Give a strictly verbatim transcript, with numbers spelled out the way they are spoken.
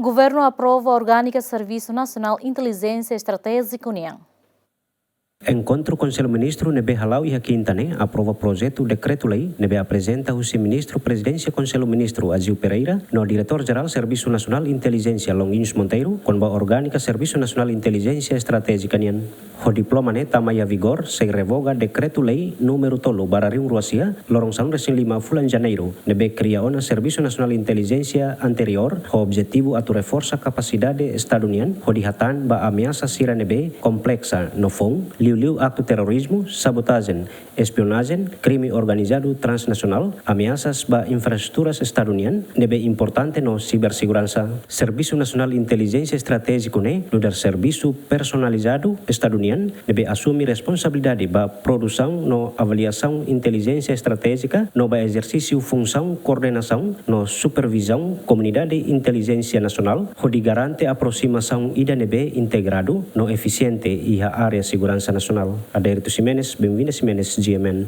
Governu aprova orgánika Servisu Nasionál Intelijénsia Estratéjika nian. Enkontru Konsellu Ministru ne'ebé hala'o iha Kinta ne'e aprova projetu dekretu-lei ne'ebé aprezenta husi Ministru Prezidénsia Konsellu Ministru Aziu Pereira no Diretór Jerál Servisu Nasionál Intelijénsia Longuinhos Monteiro, kona-ba orgánika Servisu Nasionál Intelijénsia Estratéjika nian. Ho diploma ne'e tama iha vigór sei revoga dekretu-lei númeru tolu barra rihun rua sia, loron sanulu-resin-lima fulan Janeiru, ne'ebé kria ona Servisu Nasionál Intelijénsia anteriór, ho objetivu atu reforsa kapasidade Estadu nian hodi hatán ba ameasa sira ne'ebé kompleksa no foun, liuliu aktu terrorizmu, sabotajen, espionajen, krime organizadu transnasionál, ameasas ba infraestruturas Estadu nian ne'ebé importante no siberseguransa. Servisu Nasionál Intelijénsia Estratéjika ne'e nu'udar servisu personalizadu Estadu nian ne'ebé asume responsabilidade ba produsaun no avaliasaun intelijénsia estratéjika no ba ezersísiu funsaun koordenasaun no supervizaun komunidade intelijénsia nasionál, hodi garante aprosimasaun ida ne'ebé integradu no efisiente iha área seguransa nasionál. Adérito Ximenes, Benvinda Ximenes, G M N.